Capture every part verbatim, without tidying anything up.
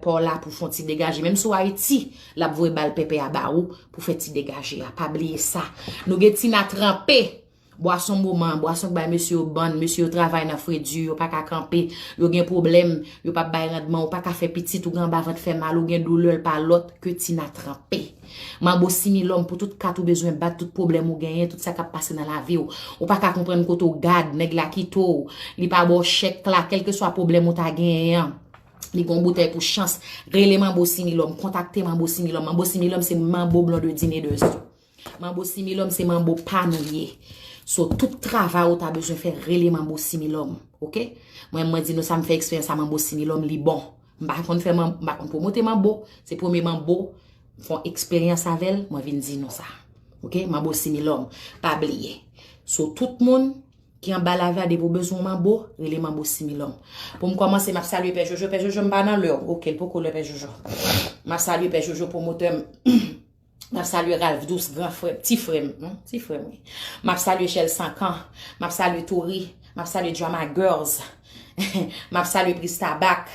pa w la pou fè yon ti degaje. Menm si w Ayiti, l ap voye bal pèpè a ba ou pou fè ti degaje a. Pa bliye sa. Nou gen Tina Tranpe. Bwason moman, bwason k bay mesye yo bann, mesye yo travay nan fredi, yo pa ka kanpe, yo gen pwoblèm, yo p ap bay randman, ou pa ka fè pitit, ou gen anba vant fè mal, ou gen doulè, l pa lòt ke Tina Tranpe. Manbo Similòm pou tout kat ou bezwen bat, tout pwoblèm ou genyen, tout sa k ap pase nan lavi w. Ou pa ka konprann kote w gad, nèg la kite w, li pa ba w chèk la, kèlkeswa pwoblèm ou ta genyen an. Li gon boutèy pou chans. Rele Manbo Similòm, kontakte Manbo Similòm. Manbo Similòm se Manbo Blondedy Neders. Manbo Similòm se manbo pa nou ye. So, tout travay ou ta bezwen fè, rele Manbo Similòm. Oke? Mwen, mwen di nou sa, m fè eksperyans a Manbo Similòm, li bon. M pa konn fè man, m pa konn pwomote manbo. Se premye manbo, m fè yon eksperyans avè l, mwen vin di nou sa. Oke? Manbo Similòm, pa bliye. So, tout moun ki anba live la, depi w bezwen yon manbo, rele Manbo Similòm. Pou m kòmanse, m ap salye Pè Jojo. Pè Jojo, m pa nan lè w. Oke, l poko lè Pè Jojo. M ap salye Pè Jojo, pwomotè m. M ap salye Ralph Douce, gran frè, ti frè m, hmm, ti frè m, wi. M ap salye Chèl Sankan, m ap salye Tori, m ap salye Drama Girls, m ap salye Pristabak.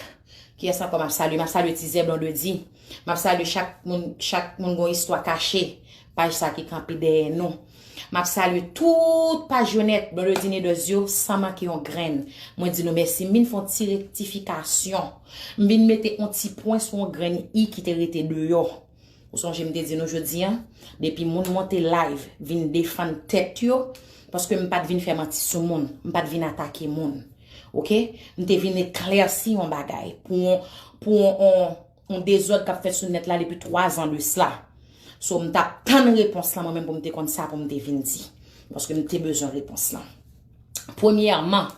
Kiyès ankò m ap salye? M ap salye Tizè Blondedy. M ap salye chak moun, chak moun gon istwa kache. Paj sa ki kanpe dèyè nou. M ap salye tout paj yo nèt, Blondedy Neders yo, san manke yon grenn. Mwen di nou mèsi. M vin fè yon ti rektifikasyon. M vin mete yon ti pwen sou yon grenn i ki te rete deyò. Ou sonje m te di nou jodi a, depi moun monte live vin defann tèt yo, paske m pa t vin fè manti sou moun, m pa t vin atake moun. Oke? M te vin eklèsi yon bagay pou yon, pou yon, yon, yon dezòd k ap fèt sou nèt la depi twa zan de sla. So, m t ap tann repons lan, mwen menm pou m te konn sa pou m te vin di. Paske m te bezwen repons lan. Premyèman,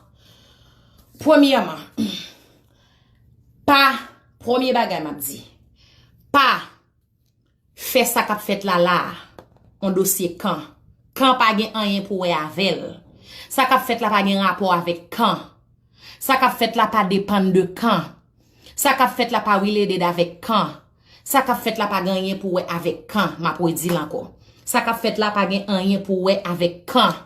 premyèman, pa, premye bagay m ap di, pa fè sa k ap fèt la la a yon dosye kan. Kan pa gen anyen pou wè avè l. Sa k ap fèt la pa gen rapò avèk kan. Sa k ap fèt la pa depann de kan. Sa k ap fèt la pa related avèk kan. Sa k ap fèt la pa gen anyen pou wè avèk kan. M ap redi l ankò. Sa k ap fèt la pa gen anyen pou wè avèk kan.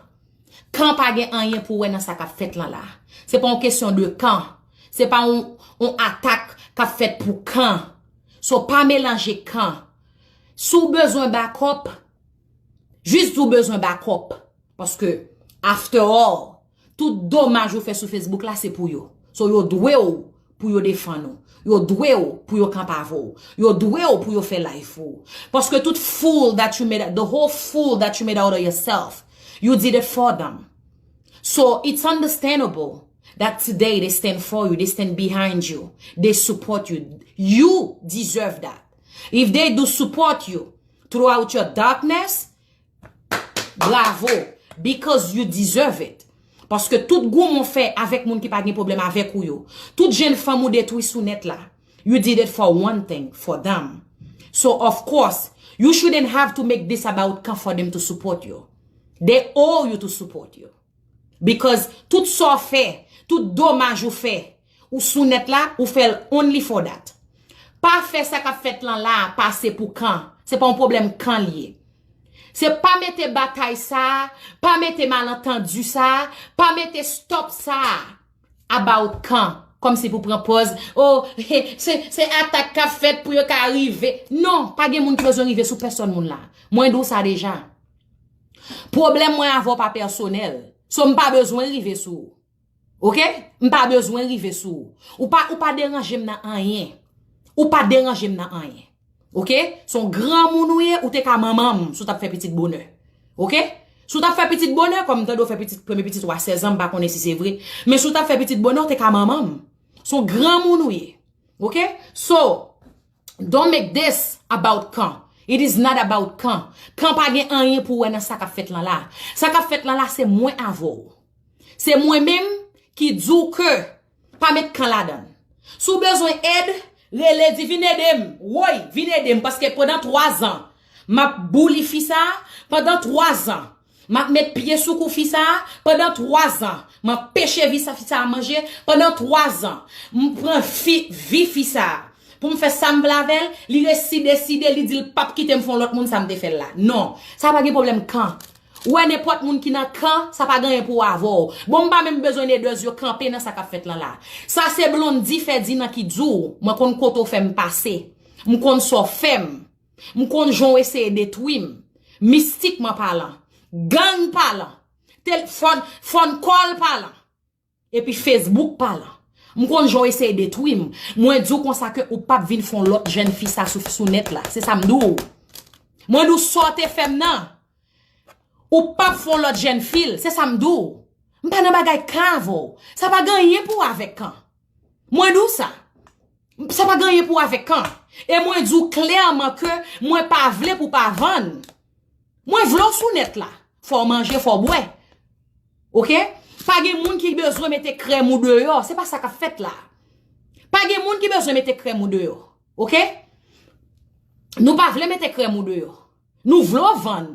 Kan pa gen anyen pou wè nan sa k ap fèt lan la. Se pa yon kesyon de kan. Se pa yon, yon atak k ap fèt pou kan. So, pa melanje kan. Si w bezwen bakòp, jis di w bezwen bakòp. Paske, after all, tout domaj ou fè sou Facebook la, se pou yo. So, yo dwe w pou yo defann ou. Yo dwe w pou yo kanpe avè w. Yo dwe w pou yo fè live pou ou. Paske tout fool that you made, the whole fool that you made out of yourself, you did it for them. So, it's understandable that today they stand for you, they stand behind you, they support you. You deserve that. If they do support you throughout your darkness, bravo, because you deserve it. Paske tout goumen w fè avèk moun ki pa gen pwoblèm avèk ou yo, tout jenn fanm ou detwi sou nèt la, you did it for one thing, for them. So, of course, you shouldn't have to make this about kan for them to support you. They owe you to support you. Because tout sa w fè, tout domaj ou fè, ou sou nèt la, ou fè l only for that. Pa fè sa k ap fèt lan la a pase pou kan. Se pa yon pwoblèm kan l ye. Se pa mete batay sa a, pa mete malantandi sa a, pa mete stop sa a about kan. Kòmsi pou pran pòz, oh, se, se atak k ap fèt pou yo ka rive. Non, pa gen moun ki bezwen rive sou pèsòn moun la. Mwen di w sa deja. Pwoblèm mwen avè w pa pèsonèl. So, m pa bezwen rive sou ou. Oke? M pa bezwen rive sou ou. Ou pa, ou pa deranje m nan anyen. Ou pa deranje m nan anyen. Oke? Se yon granmoun ou ye, ou te ka manman m si w t ap fè pitit bonè. Oke? Si w t ap fè pitit bonè, kòm m tande w fè pitit, premye pitit ou a sèz an, m pa konnen si se vre. Men si w t ap fè pitit bonè, ou te ka manman m. Se yon granmoun ou ye. Oke? So, don't make this about kan. It is not about kan. Kan pa gen anyen pou wè nan sa k ap fèt lan la. Sa k ap fèt lan la, se mwen avè w. Se mwen menm ki di w ke pa met kan ladan l. Si w bezwen èd, rele, di, "Vin ede m. Woy, vin ede m." Paske pandan twa zan, m ap bouli fi sa a. Pandan twa zan, m ap met pye sou kou fi sa a. Pandan twa zan, m ap peche vi sa, fi sa a manje. Pandan twa zan, m pran fi, vi fi sa a. Pou m fè sa m vle avè l, li resi deside, li di l p ap kite m fè yon lòt moun sa m te fè l la. Non, sa pa gen pwoblèm kan. Ou wè nenpòt moun ki nan kan, sa pa gen anyen pou wè avè w. Bon, m pa menm bezwen Nedèz yo kanpe nan sa k ap fèt lan la. Sa se Blondy Ferdinand ki di w, mwen konn kote w fè m pase. M konn sa w fè m. M konn jan w eseye detwi m. Mistikman palan. Gang palan. Tel, fòn, fòn kòl palan. Epi Facebook palan. M konn jan w eseye detwi m. Mwen di w konsa ke ou p ap vin fè yon lòt jèn fi sa sou, sou nèt la. Se sa m di w. Mwen di w sa w te fè m nan. Ou p ap fè yon lòt jèn fi l. Se sa m di w. M pa nan bagay kan avè w. Sa pa gen anyen pou w avèk kan. Mwen di w sa. Sa pa gen anyen pou w avèk kan. E mwen di w klèman ke mwen pa vle pou w pa vann. Mwen vle w sou nèt la. Fò w manje, fò w bwè. Oke? Pa gen moun ki bezwen mete krèm ou deyò. Se pa sa k ap fèt la. Pa gen moun ki bezwen mete krèm ou deyò. Oke? Nou pa vle mete krèm ou deyò. Nou vle w vann.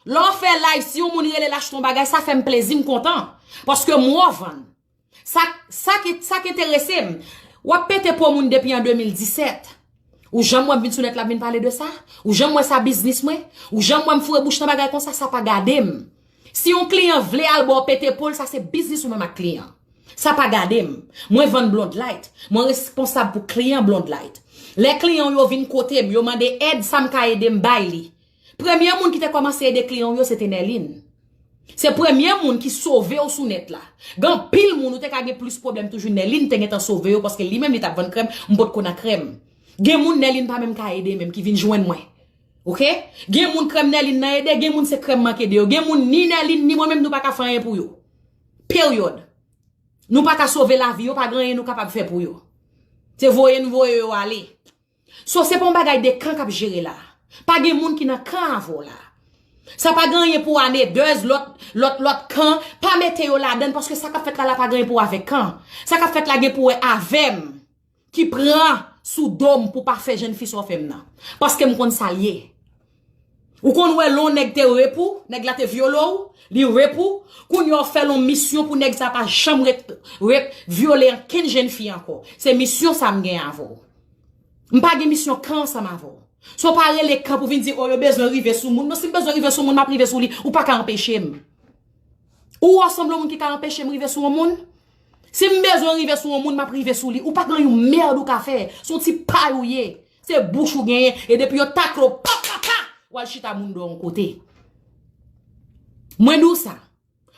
Lè w fè live, si yon moun rele l achte yon bagay, sa fè m plezi, m kontan. Paske m wè w vann. Sa, sa ki, sa ki enterese m, w ap pete po moun depi an de mil disèt. Ou janm wè m vin sou nèt la vin pale de sa? Ou janm wè sa biznis mwen? Ou janm wè m foure bouch nan bagay konsa? Sa pa gade m. Si yon kliyan vle al ba w pete po l, sa se biznis ou menm ak kliyan. Sa pa gade m. Mwen vann Blonde Light. Mwen responsab pou kliyan Blonde Light. Lè kliyan w yo vin kote m, yo mande èd, sa m ka ede m bay li. Premye moun ki te kòmanse ede kliyan w yo, se te Nèlin. Se premye moun ki sove w sou nèt la. Gen anpil moun ou te ka gen plis pwoblèm toujou, Nèlin te gentan sove yo paske li menm li t ap vann krèm, m potko nan krèm. Gen moun Nèlin pa menm ka ede menm ki vin jwenn mwen. Oke? Gen moun krèm Nèlin nan ede, gen moun se krèm m k ede yo. Gen moun ni Nèlin ni mwen menm nou pa ka fè anyen pou yo. Peryòd. Nou pa ka sove lavi yo, pa gen anyen nou kapab fè pou yo. Se voye n voye yo ale. So, se pa yon bagay de kan k ap jere la. Pa gen moun ki nan kan avè w la. Sa pa gen anyen pou ane, dèz, lòt, lòt, lòt kan, pa mete yo ladan l, paske sa k ap fèt la, la pa gen anyen pou wè avèk kan. Sa k ap fèt la gen pou wè avè m, ki pran sou do m pou pa fè jèn fi sa w fè m nan. Paske m konn sa l ye. Ou konn wè lè yon nèg te rape ou, nèg la te vyole w, li rape ou, kounye a w fè l yon misyon pou nèg sa pa janm ret, ret vyole ankenn jèn fi ankò. Se misyon sa m gen avè w. M pa gen misyon kan ansanm avè w. So pa rele kan pou vin di, o, yo bezwen rive sou moun. Non, si m bezwen rive sou moun, m ap rive sou li. Ou pa ka anpeche m. Ou wè w sanble yon moun ki ka anpeche m rive sou yon moun? Si m bezwen rive sou yon moun, m ap rive sou li. Ou pa gen yon mèd ou ka fè. Se yon ti pay ou ye. Se bouch ou genyen. E depi yo takle w, pa, pa, pa, w al chita moun dèyè yon kote. Mwen di w sa.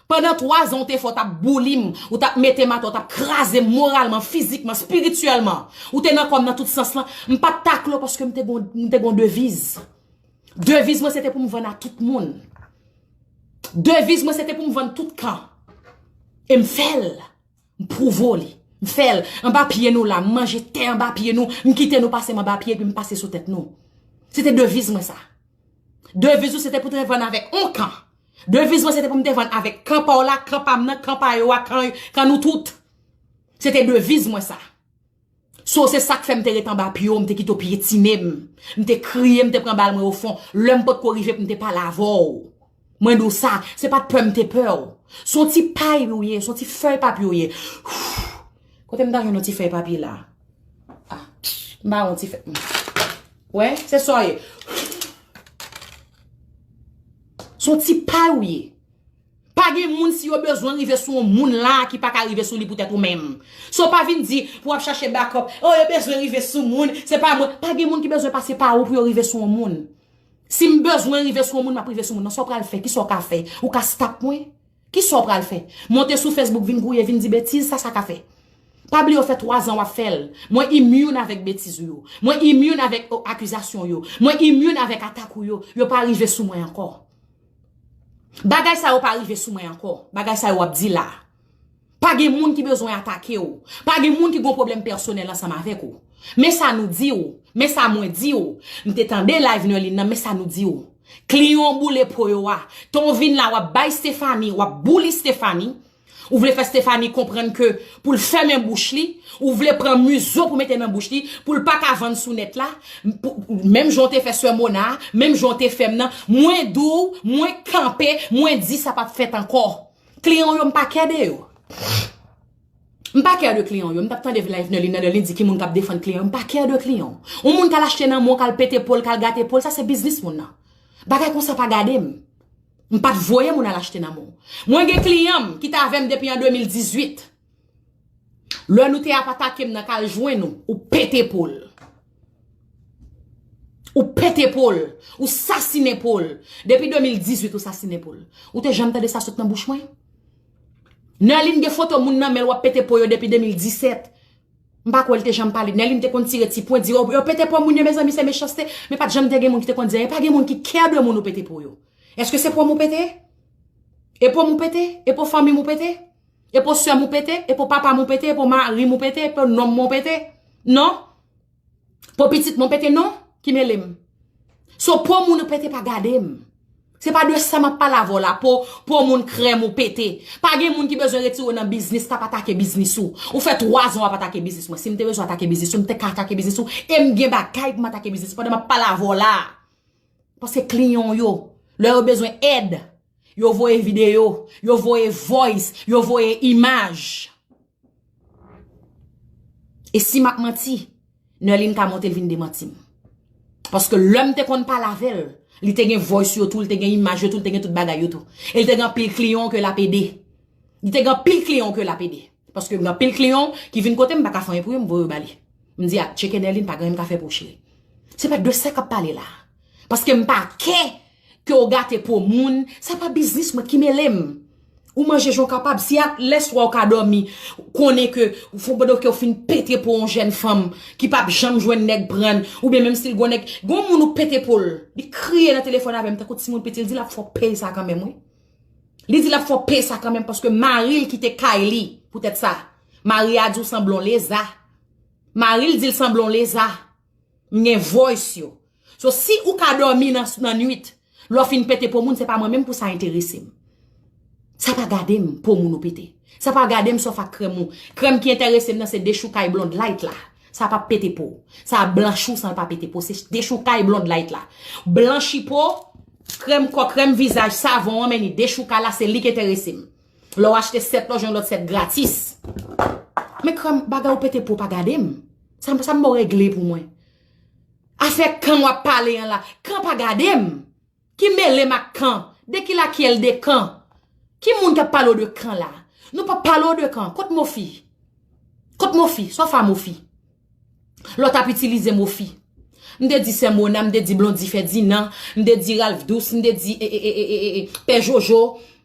Pandan twa zan, ou te fè, w t ap bouli m, ou t ap mete m atè, w t ap kraze m moralman, fizikman, espirityèlman. Ou te nan kò m nan tout sans lan. M pa t takle w paske m te gon, m te gon deviz. Deviz mwen, se te pou m vann a tout moun. Deviz mwen, se te pou m vann tout kan. E m fè l. M pwouve w li. M fè l. Anba pye nou la, m manje tè anba pye nou, m kite nou pase m anba pye, epi m pase sou tèt nou. Se te deviz mwen sa. Deviz ou se te pou te vann avèk on kan. Deviz mwen se te pou m te vann avèk kan pa w la, kan pa m nan, kan pa yo a, kan, kan nou tout. Se te deviz mwen sa. So, se sa k fè m te ret anba pye w, m te kite w pyetine m. M te kriye, m te pran bal mwen ofon. Lè m potko rive pou m te pale avè w. Mwen di w sa, se pa t pè m te pè w. Se yon ti pay ou ye, se yon ti fèy papye ou ye. Kote m ta jwenn yon ti fèy papye la? Ah, m pa yon ti fèy. Wè, se sa w ye. Se yon ti pay ou ye. Pa gen moun si yo bezwen rive sou yon moun la ki pa ka rive sou li poutèt ou menm. So pa vin di pou w ap chache backup, oh, yo bezwen rive sou moun, se pa mwen. Pa gen moun ki bezwen pase pa ou pou yo rive sou yon moun. Si m bezwen rive sou yon moun, m ap rive sou moun nan. Sa w pral fè? Kisa w ka fè? Ou ka stop mwen? Kisa w pral fè? Monte sou Facebook, vin gouye, vin di betiz, sa sa ka fè? Pa bliye w fè twa zan w ap fè l. Mwen immune avèk betiz ou yo. Mwen immune avèk, o, akizasyon yo. Mwen immune avèk atak ou yo. Yo pa rive sou mwen ankò. Bagay sa yo pa rive sou mwen ankò. Bagay sa yo w ap di la. Pa gen moun ki bezwen atake w. Pa gen moun ki gon pwoblèm pèsonèl ansanm avèk ou. Men sa nou di w. Men sa mwen di w. M te tande live Nerline nan, men sa nou di w. Kliyan w boule po yo a. Tan w vin la, w ap bay Stephanie, w ap bouli Stephanie. Ou vle fè Stephanie konprann ke pou l fèmen bouch li, ou vle pran mizo pou mete nan bouch li, pou l pa ka vann sou nèt la, pou, menm jan w te fè sè Mona, menm jan w te fè m nan, mwen di w, mwen kanpe, mwen di sa p ap fèt ankò. Kliyan w yo, m pa kè de yo. M pa kè de kliyan w yo. M t ap tande live Nerline nan, Nerline di ki moun k ap defann kliyan w yo. M pa kè de kliyan w. Yon moun k al achte nan men w, k al pete po l, k al gate po l, sa se biznis moun nan. Bagay konsa pa gade m. M pa t voye moun al achte nan men w. Mwen gen kliyan m ki t avè m depi an de mil dizuit. Lè nou te ap atake m nan kal jwenn ou, ou pete po l. Ou pete po l. Ou sasinen po l. Depi de mil dizuit ou sasinen po l. Ou te janm tande sa sot nan bouch mwen? Nerline gen foto moun nan men l w ap pete po yo depi de mil disèt. M pa kwè l te janm pale. Nerline te konn tire ti pwen, di, "Oh, yo pete po moun yo, mezanmi, se mechanste." Men pa t janm te gen moun ki te konn di anyen. Pa gen moun ki care de moun ou pete po yo. Èske se po m ou pete? E po m ou pete? E po fanmi m ou pete? E po sè m ou pete? E po papa m ou pete? E po mari m ou pete? E po nonm mwen ou pete? Non? Po pitit mwen ou pete? Non? Ki mele m? So, po moun ou pete pa gade m. Se pa de sa m ap pale avè w la. Po, po moun krèm ou pete. Pa gen moun ki bezwen retire w nan biznis k ap atake biznis ou. Ou fè twa zan w ap atake biznis mwen. Si m te bezwen atake biznis ou, m te ka atake biznis ou. E m gen bagay pou m atake biznis ou pandan m ap pale avè w la. Paske kliyan w yo, lè yo bezwen èd, yo voye videyo, yo voye voice, yo voye imaj. E si m ap manti, Nerline ka monte l vin demanti m. Paske lè m te konn pale avè l, li te gen voice yo tou, li te gen imaj yo tou, li te gen tout bagay yo tou. E li te gen anpil kliyan ke l ap ede. Li te gen anpil kliyan ke l ap ede. Paske gen anpil kliyan ki vin kote m, m pa ka fè anyen pou yo, m voye yo ba li. M di, "A, tcheke Nerline, pa gen anyen m ka fè pou ou, cheri." Se pa de sa k ap pale la. Paske m pa care ke w gate po moun, sa pa biznis mwen, ki mele m. Ou manje jan w kapab. Si a lèswa w ka dòmi, konnen ke w fon pandan ke w fin pete po yon jèn fanm ki p ap janm jwenn nèg pran l, oubyen menm si l gon nèg, gon moun ou pete po l, li kriye nan telefòn avè m tankou timoun piti, li di l ap fè w peye sa kanmenm, wi. Li di l ap fè w peye sa kanmenm paske mari l kite kay li poutèt sa. Mari a di w sanble yon leza. Mari l di l sanble yon leza. M gen voice yo. So, si ou ka dòmi nan, nan nwit, lè w fin pete po moun, se pa mwen menm pou sa enterese m. Sa pa gade m, po moun ou pete. Sa pa gade m, sòf ak krèm ou. Krèm ki enterese m nan, se dechoukay Blonde Light la. Sa p ap pete po w. Sa ap blanchi w san l pa pete po. Se dechoukay Blonde Light la. Blanchi po, krèm kò, krèm vizaj, savon an, men ni dechoukay la, se li ki enterese m. Lè w achte sèt la, w jwenn lòt sèt gratis. Men krèm, bagay ou pete po pa gade m. Sa, sa m ba w regle pou mwen. Afè kan w ap pale an la, kan pa gade m. Ki mele m ak kan? De ki lakyèl de kan? Ki moun k ap pale w de kan la? Nou p ap pale w de kan. Kot Mofi? Kot Mofi? Sa w fè a Mofi? Lè w t ap itilize Mofi. M te di Sè Mona, m te di Blondy Fèdinan, m te di Ralph Douce, m te di e, e, e, e, e, e, Pè Jojo,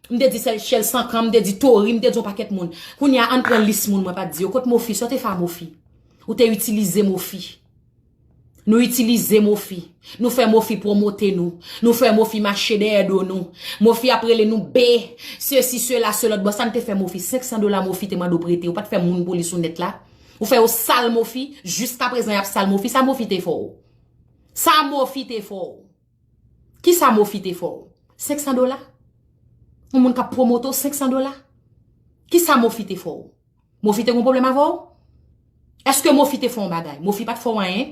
m te di Sèchèl Sankan, m te di Tori, m te di yon pakèt moun. Kounye a, ann pran lis moun mwen pa t di yo. Kot Mofi? Sa w te fè a Mofi? Ou te itilize Mofi. Nou itilize Mofi. Nou fè Mofi pwomote nou. Nou fè Mofi mache dèyè do nou. Mofi ap rele nou be, sesi, sela, selòt. Bon, sa n te fè Mofi? Senk san dola Mofi te mande w prete. Ou pa t fè moun pou li sou nèt la. Ou fè yo sal Mofi. Jiskaprezan, y ap sal Mofi. Sa Mofi te fè w? Sa Mofi te fè w? Kisa Mofi te fè w? Senk san dola? Yon moun k ap pwomote w, senk san dola? Kisa Mofi te fè w? Mofi te gen pwoblèm avè w? Èske Mofi te fè yon bagay? Mofi pa t fè w anyen.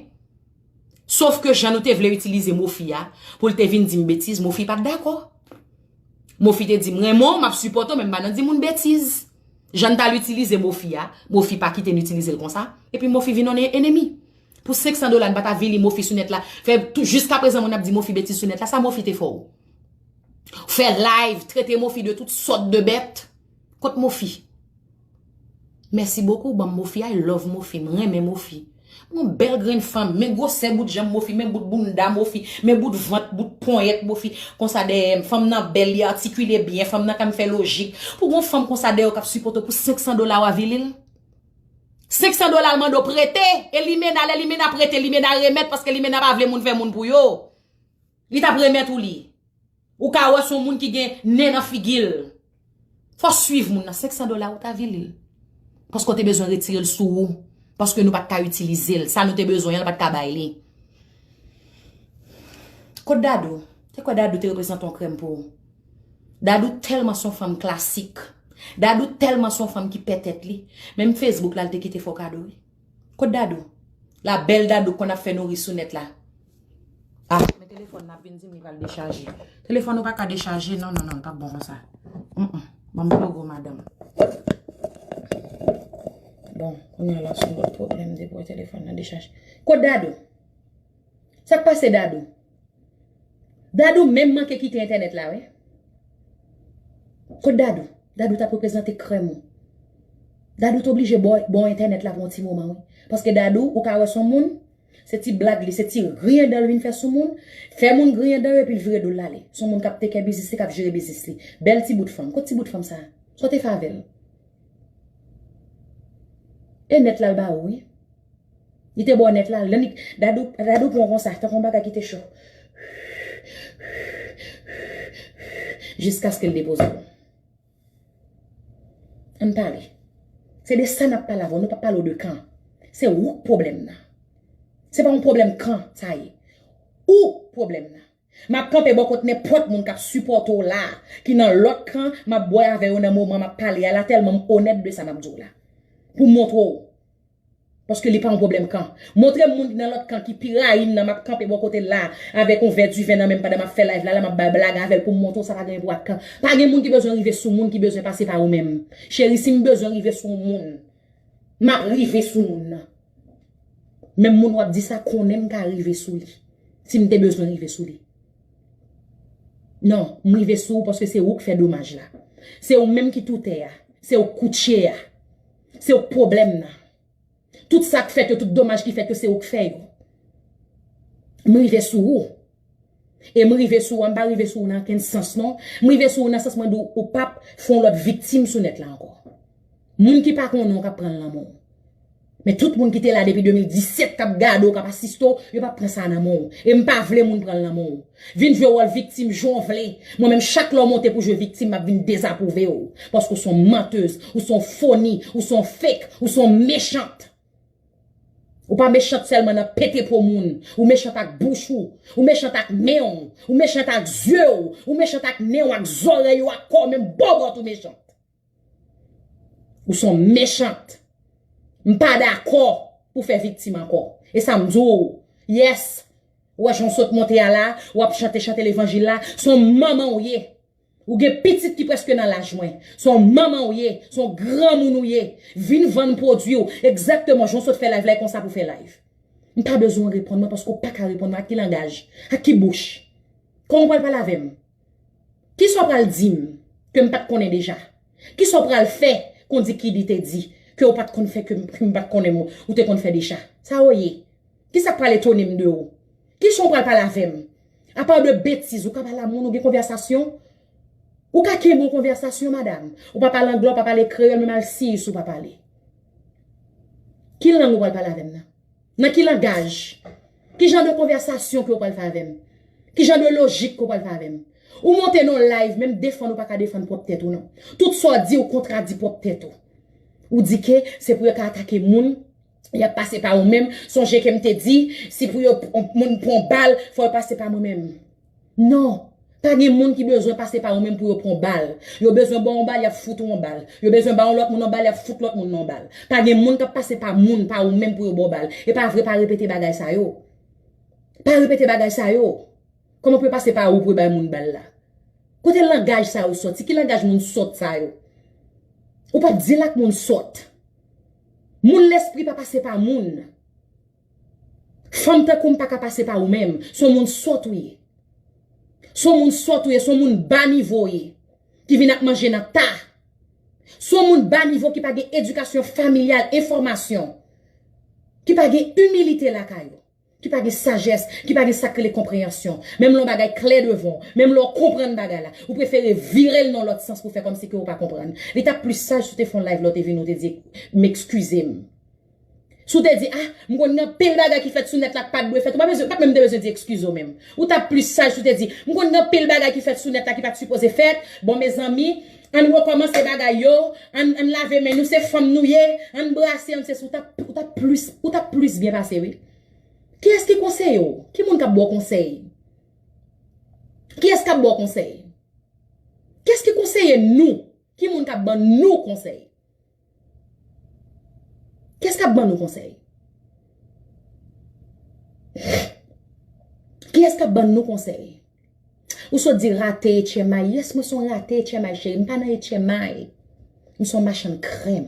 Sof ke jan nou te vle itilize Mofi a, pou l te vin di m betiz, Mofi pa t dakò. Mofi te di m renmen w, m ap sipòte w, men m pa nan di moun betiz. Jan n t al itilize Mofi a, Mofi pa kite n itilize l konsa. Epi Mofi vin yon enemi. Pou senk san dola, n pa t avili Mofi sou nèt la. Fè tou, jiskaprezan, moun ap di Mofi betiz sou nèt la. Sa Mofi te fè w? Fè live, trete Mofi de tout sòt de bèt. Kot Mofi? Mèsi bokou, ban m Mofi, I love Mofi, m renmen Mofi. Yon bèl grenn fanm, men gwosè bout janm Mofi, men bout bounda Mofi, men bout vant, bout ponyèt Mofi. Konsa dèyè m, fanm nan bèl, li atikile byen, fanm nan ka fè lojik. Pou gon fanm konsa dèyè w k ap sipòte w pou senk san dola w avili l? Senk san dola l mande w prete, e Limena, lè Limena prete, Limena remèt, paske Limena pa vle moun fè moun pou yo. Li t ap remèt ou li. Ou ka wè se yon moun ki gen nen nan figi l. Fò w swiv moun nan, senk san dola ou t avili l. Paske w te bezwen retire l sou ou. Paske nou pa t ka itilize l. Sa nou te bezwen an, l pa t ka bay li. Kot Dadou? Te kwè Dadou te reprezante yon krèm pou ou. Dadou tèlman se yon fanm klasik. Dadou tèlman se yon fanm ki pè tèt li. Menm Facebook la, l te kite fè w kado, wi. Kot Dadou? La bèl Dadou konn ap fè nouri sou nèt la. Ah, men telefòn nan ap vin di m li pral dechaje. Telefòn ou pa ka dechaje, non, non, non, l p ap bon konsa. Mm, mm. Ban m plogo madanm. Bon, kounye a la, se yon lòt pwoblèm depi w wè telefòn nan dechaje. Kot Dadou? Sa k pase Dadou? Dadou menm manke kite entènèt la, wi. Kot Dadou? Dadou t ap reprezante krèm ou. Dadou t oblije ba w entènèt la pou yon ti moman, wi. Paske Dadou, ou ka wè s on moun, se ti blag li, se ti griyen dan l vin fè sou moun, fè moun griyen dan yo epi l vire do l l ale. S on moun k ap tekè biznis li, k ap jere biznis li. Bèl ti bout fanm. Kot ti bout fanm sa a? Sa w te fè avè l? E nèt la l ba ou, wi. Li te ba w nèt la, l annik, Dadou, Dadou pran w konsa, tankou yon bagay ki te cho. Jiskaske l depoze w. Ann pale. Se de sa n ap pale avè w, nou p ap pale w de kan. Se ou k pwoblèm nan. Se pa yon pwoblèm kan sa ye. Ou k pwoblèm nan. M ap kanpe bò kot nenpòt moun k ap sipòte w la, ki nan lòt kan, m ap bwè avè yo nan moman m ap pale a la, tèlman m onèt de sa m ap di w la. Pou m montre w. Paske li pa yon pwoblèm kan. Montre m moun ki nan lòt kan ki pi rayi m nan, m ap kanpe bò kote l la, avèk yon vè diven nan men m pandan m ap fè live la, la m ap bay blag avè l pou m montre w sa pa gen pou ak kan. Pa gen moun ki bezwen rive sou moun ki bezwen pase pa ou menm. Cheri, si m bezwen rive sou yon moun, m ap rive sou moun nan. Menm moun w ap di sa konnen m ka rive sou li. Si m te bezwen rive sou li. Non, m rive sou ou paske se ou k fè domaj la. Se ou menm ki toutè a. Se ou k koutje a. Se ou k pwoblèm nan. Tout sa k fèt yo, tout domaj ki fèt yo, se ou k fè yo. M rive sou ou. E m rive sou ou, m pa rive sou ou nan okenn sans, non. M rive sou ou nan sans mwen di w, ou p ap fè yon lòt viktim sou nèt la ankò. Moun ki pa konnen w k ap pran l nan men w. Men tout moun ki te la depi de mil disèt k ap gade w, k ap asiste w, yo p ap pran sa nan men w. E m pa vle moun pran l nan men w. Vin jwe wòl viktim jan w vle. Mwen menm, chak lè w monte pou jwe viktim, m ap vin dezapwouve w. Paske w s on mantèz, ou s on foni, ou s on fake, ou s on mechant. Ou pa mechant sèlman nan pete po moun. Ou mechant ak bouch ou. Ou mechant ak men w. Ou mechant ak zye w. Ou mechant ak nen w, ak zòrèy ou, ak kò w, menm bòbòt ou mechant. Ou s on mechant. M pa dakò pou fè viktim ankò. E sa m di w. Yes. Ou wè jan w sot monte a la, w ap chante chante levanjil la, s on manman w ye. Ou gen pitit ki prèske nan laj mwen. S on manman w ye, s on granmoun ou ye. Vin vann pwodui w, egzakteman jan w sot fè live la, e konsa pou fè live. M pa bezwen w reponn mwen paske w pa ka reponn mwen. Ak ki langaj? Ak ki bouch? Kòman w pral pale avè m? Kisa w pral di m ke m pa t konnen deja? Kisa w pral fè, kondi Kidi te di, ke w pa t konn fè, ke m, ke m pa t konnen, ou te konn fè deja? Sa w ye? Kisa k pral etone m de ou? Kijan w pral pale avè m? Apa de betiz, ou ka pale a moun, ou gen konvèsasyon? Ou ka kenbe yon konvèsasyon, madanm? Ou pa pale anglè, ou pa pale kreyòl, menm al si si w pa pale. Ki lang ou pral pale avè m nan? Nan ki langaj? Ki jan de konvèsasyon ke w pral fè avè m? Ki jan de lojik ke w pral fè avè m? Ou monte nan live, menm defann ou pa ka defann pwòp tèt ou, non. Tout sa w di, ou kontradi pwòp tèt ou. Ou di ke se pou yo ka atake moun, y ap pase pa ou menm. Sonje ke m te di, si pou yo, moun pran bal, fò yo pase pa mwen menm. Non. Pa gen moun ki bezwen pase pa ou menm pou yo pran bal. Yo bezwen ba w yon bal, y ap fout ou yon bal. Yo bezwen ba yon lòt moun yon bal, y ap fout lòt moun nan yon bal. Pa gen moun k ap pase pa moun, pa ou menm pou yo ba w bal. E pa vre, pa repete bagay sa yo. Pa repete bagay sa yo. Kòman pou yo pase pa ou pou yo bay moun bal la? Kote langaj sa yo sòti? Ki langaj moun sòt sa yo? Ou p ap di l ak moun sòt. Moun lespri pa pase pa moun. Fanm tankou m pa ka pase pa ou menm. S on moun sòt ou ye. S on moun sòt ou ye, s on moun ba nivo w ye. Ki vin ap manje nan ta. S on moun ba nivo ki pa gen edikasyon familyal, enfòmasyon. Ki pa gen imilite lakay ou. Ki pa gen sajès, ki pa gen sa k rele konpreyansyon. Menm lè yon bagay klè devan w, menm lè w konprann bagay la, ou prefere vire l nan lòt sans pou fè kòmsi ke ou pa konprann. Li t ap plis saj si w te fè yon live lè w te vini, w te di, "M ekskize m." Si w te di, "Ah, m konn gen anpil bagay ki fèt sou nèt la k pa t dwe fèt," ou pa bezwen, pa t menm te bezwen di, "Ekskize w" menm. Ou t ap plis saj si w te di, "M konn gen anpil bagay ki fèt sou nèt la ki pa t sipoze fèt. Bon, mezanmi, ann rekòmanse bagay yo, ann, ann lave men nou, se fanm nou ye, ann brase, ann se," ou t ap, ou t ap plis, ou t ap plis byen pase, wi. Kiyès ki konseye w? Ki moun k ap ba w konsèy? Kiyès k ap ba w konsèy? Kiyès ki konseye nou? Ki moun k ap ban nou konsèy? Kiyès k ap ban nou konsèy? Kiyès k ap ban nou konsèy? Ou sot di rate H M I. Yes, mwen se yon rate H M I, cheri. M pa nan H M I. M se yon machann krèm.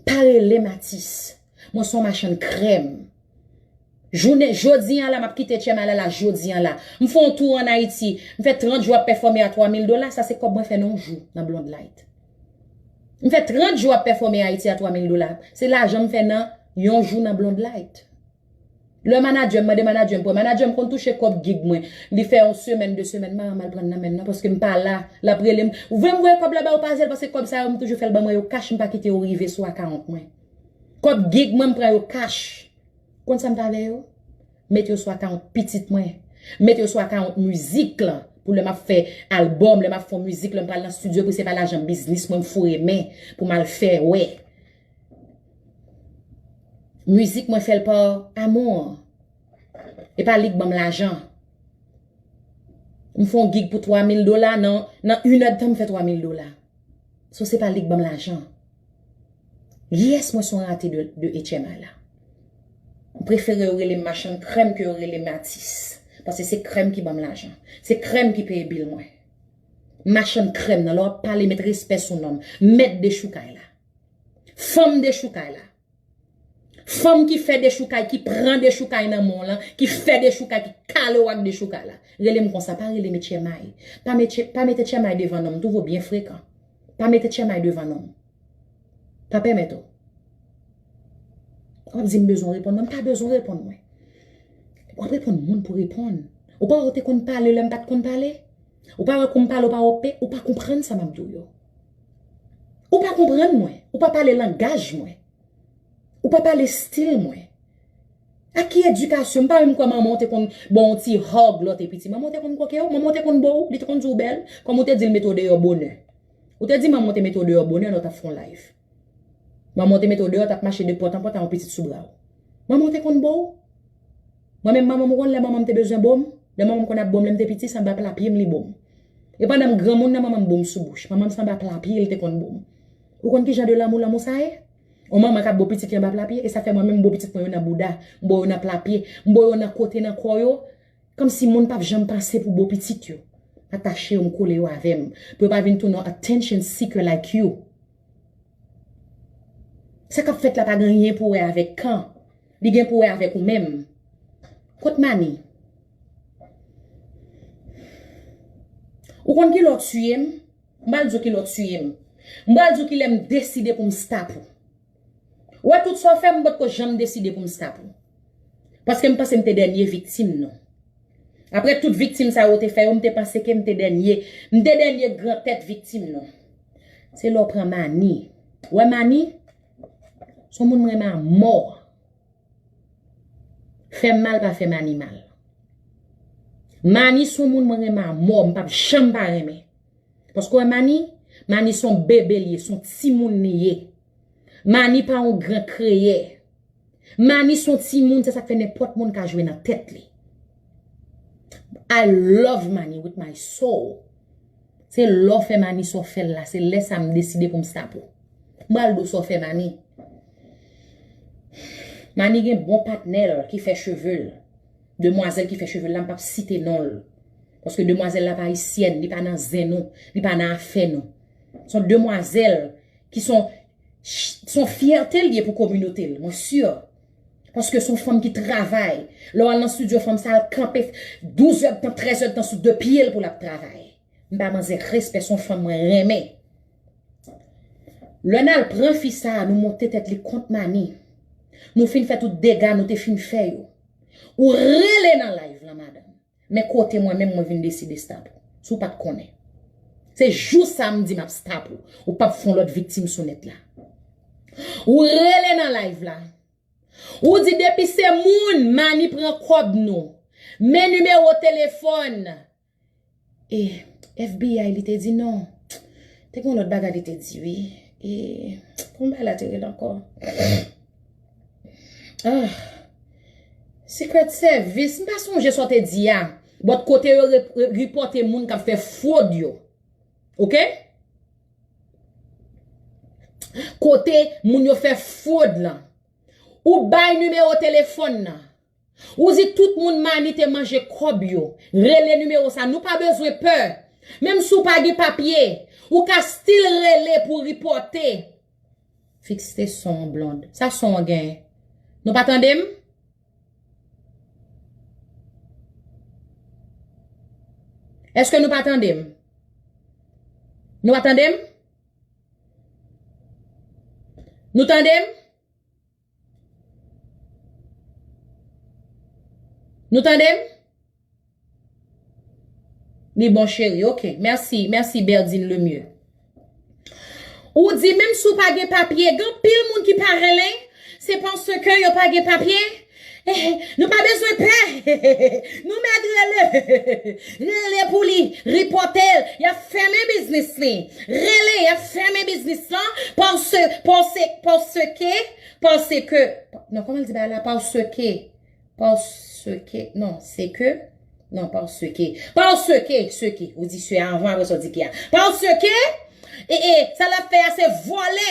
Pa rele m atis. Mwen se yon machann krèm. Jounen, jodi a la, m ap kite Tchèmay la, la, jodi a la. M fè yon tou ann Ayiti. M fè trant jou ap pèfòme a twa mil dola. Sa se kòb mwen fè nan yon jou nan Blonde Light. M fè trant jou ap pèfòme Ayiti a twa mil dola. Se lajan m fè nan yon jou nan Blonde Light. Lè manadjè m mande manadjè m pran, manadjè m konn touche kòb gig mwen. Li fè yon semèn, de semèn, m pa janm al pran nan men l non, paske m pa la. L ap rele m. Ou vle m voye kòb la ba ou pa zèl, paske kòb sa yo, m toujou fè l ban mwen yo kach, m pa kite yo rive sou akawont mwen. Kòb gig mwen, m pran yo kach. Konn sa m fè avè yo? Mete yo sou akawont pitit mwen. Mete yo sou akawont mizik lan. Pou lè m ap fè albòm, lè m ap fè yon mizik, lè m pral nan estidyo, pou se pa lajan biznis mwen, m foure men pou m al fè wè. Mizik mwen fè l pa amour. E pa li k ban m lajan. M fè yon gig pou twa mil dola, nan, nan inèdtan m fè twa mil dola. So se pa li k ban m lajan. Yes, mwen se yon rate de, de H M I la. M prefere yo rele m machann krèm ke yo rele m atis. Paske se krèm ki ban m lajan. Se krèm ki peye bil mwen. Machann krèm nan, lè w ap pale, met respè sou non m. Mèt dechoukay la. Fanm dechoukay la. Fanm ki fè dechoukay, ki pran dechoukay nan men w lan, ki fè dechoukay, ki kale w ak dechoukay la. Rele m konsa, pa rele m H M I. Pa mete, pa mete H M I devan non m, twouve w byen frekan. Pa mete H M I devan non m. Pa pèmèt ou. W ap di m bezwen w reponn mwen, m pa bezwen w reponn mwen. W ap reponn moun pou reponn. Ou pa wè w te konn pale lè m pa t konn pale? Ou pa wè kou m pale, ou pa wè w pe, ou pa konprann sa m ap di w yo. Ou pa konprann mwen, ou pa pale langaj mwen. Ou pa pale stil mwen. Ak ki edikasyon? M pa menm kwè manman w te konn ba w yon ti hug lè w te piti. Manman w te konn koke w, manman w te konn bo w, li te konn di w bèl, kòm ou te di l mete w deyò bonè. Ou te di manman w te mete w deyò bonè lè w t ap fè yon live. Manman w te mete w deyò, t ap mache de pòt an pòt a yon pitit sou bra w. Manman w te konn bo w? Mwen menm manman m, ou konn lè manman m te bezwen bo m? Lè manman m konn ap bo m lè m te piti, se anba pla pye m li bo m. E pandan m granmoun nan, manman m bo m sou bouch. Manman m se anba pla pye l te konn bo m. Ou konn ki jan de lanmou lanmou sa ye? Yon manman k ap bo pitit li anba pla pye, e sa fè mwen menm m bo pitit mwen yo nan bouda, m bo yo nan pla pye, m bo yo nan kote nan kò yo, kòmsi moun p ap janm panse pou bo pitit yo. Atache yo, m kole yo avè m, pou yo pa vin tounen yon attention seeker like you. Sa k ap fèt la pa gen anyen pou wè avèk kan. Li gen pou wè avèk ou menm. Kot Mani? Ou konn ki lè w tiye m? M pral di w ki lè w tiye m. M pral di w ki lè m deside pou m stop ou. Ou wè tout sa w fè, m potko janm deside pou m stop ou. Paske m panse m te dènye viktim nou. Apre tout viktim sa yo te fè yo, m te panse ke m te dènye, m te dènye gran tèt viktim nou. Se lè w pran Mani. Ou wè Mani? Se yon moun m renmen a mò. Fè m mal pa fè Mani mal. Mani se yon moun mwen renmen a mò, m p ap janm pa renmen. Paske w wè Mani, Mani se yon bebe li ye, se yon timoun li ye. Mani pa yon gran kreyè. Mani se yon timoun, se sa k fè nenpòt moun ka jwe nan tèt li. I love Mani with my soul. Se lè w fè Mani sa w fè l la, se lè sa m deside pou m stop ou. M pral di w sa w fè Mani. Mani gen bon patnè l ki fè cheve l. Demwazèl ki fè cheve l la, m p ap site non l. Paske demwazèl la pa ayisyèn, li pa nan zen nou, li pa nan afè nou. Se yon demwazèl ki se yon, se yon fyète l ye pou kominote l, mwen si. Paske se yon fanm ki travay. Lè w al nan estidyo fanm sa, l kanpe douz èdtan, trèz èdtan sou de pye l pou l ap travay. M ba manzè respè, se yon fanm mwen renmen. Lè n al pran fi sa a, nou monte tèt li kont Mani. Nou fin fè tout dega nou te fin fè yo. Ou rele nan live lan, madanm. Men kote mwen menm, mwen vin deside stop ou. Si w pa t konnen. Se jou sa m di m ap stop ou. Ou p ap fè yon lòt viktim sou nèt la. Ou rele nan live la. Ou di depi se moun, Mani pran kòb nou. Men nimewo telefòn. E F B I li te di non. Te gen yon lòt bagay li te di wi. E kòman bagay la te rele ankò? Ah. Secret Service, m pa sonje sa w te di a. But kote yo re-, re-, ripòte moun k ap fè fwod yo. Oke? Kote moun yo fè fwod lan. Ou bay nimewo telefòn nan. Ou di tout moun Mani te manje kòb yo. Rele nimewo sa. Nou pa bezwen pè. Menm si w pa gen papye, ou ka still rele pou ripòte. Fikse son w, Blonde. Sa son w genyen? Nou pa tande m? Èske nou pa tande m? Nou pa tande m? Nou tande m? Nou tande m? Li bon, cheri. Ok. Mèsi, mèsi, Berdine Lemieux. Ou di, menm si w pa gen papye, gen anpil moun ki pa rele, se paske yo pa gen papye. Eh, nou pa bezwen pè. Nou mèt rele. Rele pou li, ripòte l. Y ap fèmen biznis li. Rele, y ap fèmen biznis lan. Paske, paske, paske, paske, non, kòman l di bagay la? Paske, paske, non, se ke, non, paske, paske, se ke, ou di se a anvan, apre sa w di ke a. Paske, e, e, sa l ap fè a, se vòlè.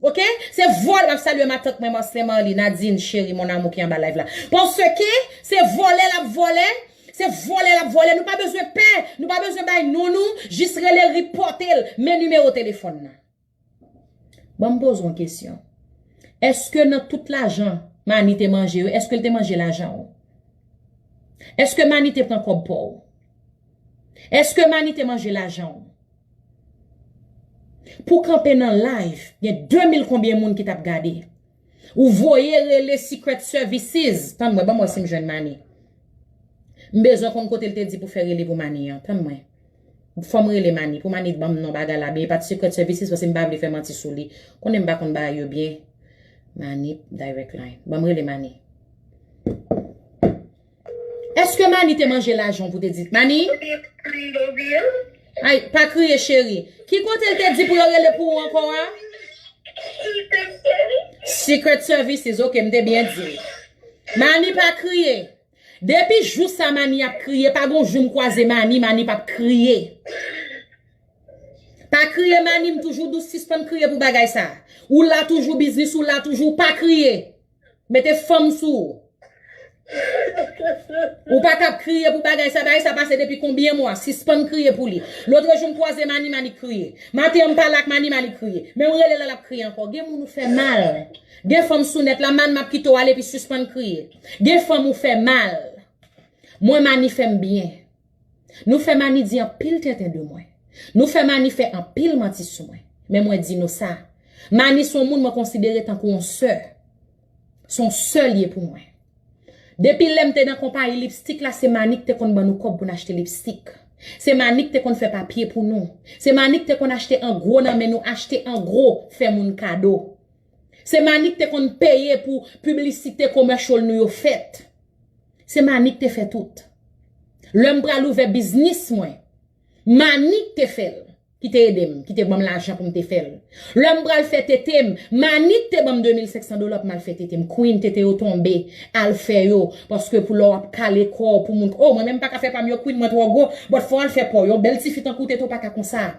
Ok? Se vòlè, m ap salye matant mwen, Marcelin Marly, Nadine, cheri, mon amour ki anba live la. Paske se vòlè l ap vòlè, se vòlè l ap vòlè. Nou pa bezwen pè, nou pa bezwen bay non nou, jis rele, ripòte l, men nimewo telefòn nan. Ban m poze w yon kesyon. Èske nan tout lajan Mani te manje yo, èske l te manje lajan w? Èske Mani te pran kòb pa w? Èske Mani te manje lajan w? Pou kanpe nan live, gen de mil konbyen moun ki t ap gade. Ou voye rele Secret Services. Tann mwen, ban m wè si m jwenn Mani. M bezwen konn kote l te di pou fè rele pou Mani an. Tann mwen. Fò m rele Mani. Pou Mani ban m non bagay la byen. E pa t Secret Services, paske m pa vle fè manti sou li. Konnen m pa konn bagay yo byen. Mani, direct line. Ban m rele Mani. Èske Mani te manje lajan w pou te di? Mani? Ay, pa kriye, cheri. Ki kote l te di pou yo rele pou ou ankò a? Secret Services, ok, m te byen di. Mani pa kriye. Depi jou sa Mani ap kriye, pa gon jou m kwaze Mani, Mani p ap kriye. Pa kriye Mani, m toujou di w sispann kriye pou bagay sa. Ou la toujou, biznis ou la toujou, pa kriye. Mete fanm sou ou. Ou pa t ap kriye pou bagay sa. Bagay sa pase depi konbyen mwa? Sispann kriye pou li. Lotrejou m kwaze Mani, Mani kriye. Maten an m pale ak Mani, Mani kriye. Men m rele l, l ap kriye ankò. Gen moun ou fè mal. Gen fanm sou nèt la, Mani, m ap kite w ale epi sispann kriye. Gen fanm ou fè mal. Mwen, Mani fè m byen. Nou fè Mani di anpil tenten de mwen. Nou fè Mani fè anpil manti sou mwen. Men mwen di nou sa. Mani se yon moun mwen konsidere tankou yon sè. Se yon sè l ye pou mwen. Depi lè m te nan konpayi lipstik la, se Mani k te konn ban nou kòb pou n achte lipstik. Se Mani k te konn fè papye pou nou. Se Mani k te konn achte an gwo nan men nou, achte an gwo, fè moun kado. Se Mani k te konn peye pou piblisite commercial nou yo fèt. Se Mani k te fè tout. Lè m pral ouvè biznis mwen, Mani k te fè l, ki te ede m, ki te ban m lajan pou m te fè l. Lè m pral fè tete m, Mani k te ban m de mil senk san dola pou m al fè tete m. Queen, tete yo tonbe, al fè yo, paske pou lè w ap kale kò w pou moun, oh, mwen menm m pa ka fè pa m yo, Queen, mwen twò gwo, but fò w al fè pa w yo, bèl tifi tankou w tete w pa ka konsa.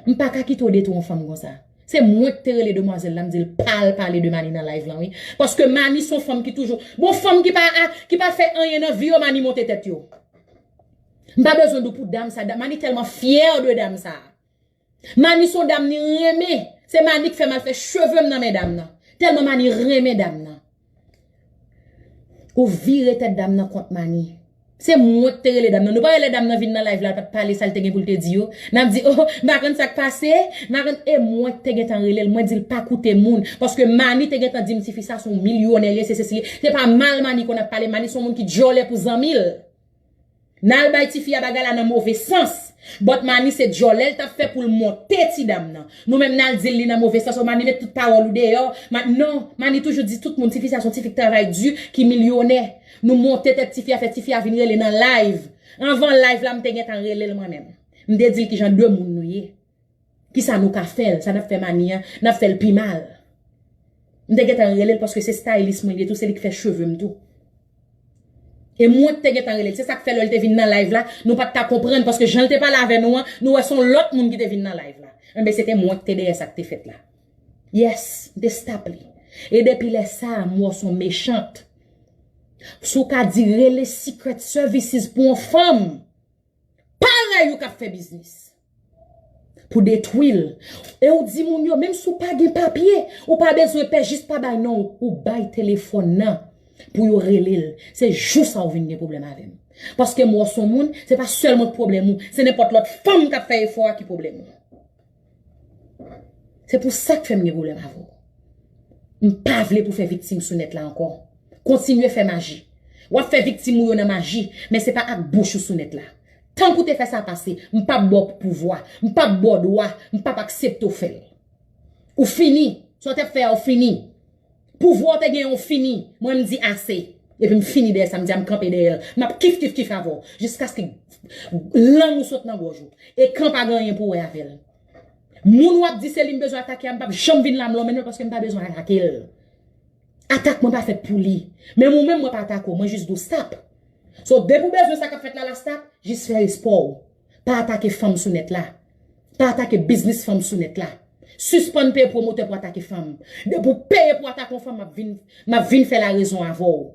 M pa ka kite w detwi yon fanm konsa. Se mwen ki te rele demwazèl la, m di l pa al pale de Mani nan live lan, wi. Paske Mani se yon fanm ki toujou, bon, fanm ki pa, ki pa fè anyen nan vi yo, Mani monte tèt yo. M pa bezwen di w pou dam sa, da-, Mani tèlman fyè de dam sa. Mani se yon dam li renmen. Se Mani k fè m al fè cheve m nan men dam nan. Tèlman Mani renmen dam nan. Ou vire tèt dam nan kont Mani. Se mwen k te rele dam nan. Nou pa wè lè dam nan vin nan live la, l pa t pale sa l te gen pou l te di yo. N ap di, oh, m pa konn sa k pase. M pa konn, e mwen k te gentan rele l. Mwen di l pa koute moun. Paske Mani te gentan di m tifi sa se yon milyonè l ye, se sesi l ye. Se pa mal Mani konn ap pale. Mani se yon moun ki djòlè pou zanmi l. N al bay tifi a bagay la nan move sans. But Mani se djòlè l t ap fè pou l monte ti dam nan. Nou menm n al di l li nan move sans. Oh, Mani met tout pawòl ou deyò. Ma-, non, Mani toujou di tout moun, tifi sa se yon tifi k travay di, ki milyonè. Nou monte tèt tifi a, fè tifi a vin rele nan live. Anvan live la, m te gentan rele l mwen menm. M te di l kijan de moun nou ye. Kisa nou ka fè l, sa n ap fè Mani an, n ap fè l pi mal. M te gentan rele l paske se stylist mwen li ye tou, se li k fè cheve m tou. E mwen k te gentan rele l. Se sa k fè lè l te vin nan live la, nou pa t ka konprann paske jan l te pale avè nou an, nou wè se yon lòt moun ki te vin nan live la. Enben, se te mwen k te dèyè sa k te fèt la. Yes, m te stop li. E depi lè sa a, m wè w se yon mechant. Si w ka di rele Secret Services pou yon fanm, parèy ou k ap fè biznis pou detwi l. E ou di moun yo, menm si w pa gen papye, ou pa bezwen pè, jis pa bay non w, ou bay telefòn nan pou yo rele l. Se jou sa w vin gen pwoblèm avè m. Paske m wè w se yon moun, se pa sèlman pwoblèm ou, se nenpòt lòt fanm k ap fè efò a ki pwoblèm ou. Se pou sa k fè m gen pwoblèm avè w. M pa vle pou fè viktim sou nèt la ankò. Kontinye fè maji. W ap fè viktim ou yo nan maji, men se pa ak bouch ou sou nèt la. Tank ou te fè sa pase, m p ap ba w pouvwa, m p ap ba w dwa, m p ap aksepte w fè l. Ou fini. Sa w t ap fè a, ou fini. Pouvwa w te genyen, ou fini. Mwen, m di ase. Epi m fini dèyè sa, m di a m kanpe dèyè l. M ap kif, kif, kif avè w. Jiskaske lang ou sot nan gòj ou. E kan pa gen anyen pou wè avè l. Moun w ap di se li m bezwen atake a, m p ap janm vin la m lonmen l paske m pa bezwen atake l. Atak mwen pa fèt pou li. Menm ou menm mwen pa atake w, mwen jis di w stop. So, depi w bezwen sa k ap fèt la, la stop, jis fè espò w. Pa atake fanm sou nèt la. Pa atake biznis fanm sou nèt la. Sispann peye pwomotè pou atake fanm. Depi w peye pou atake yon fanm, m ap vin, m ap vin fè larezon avè w.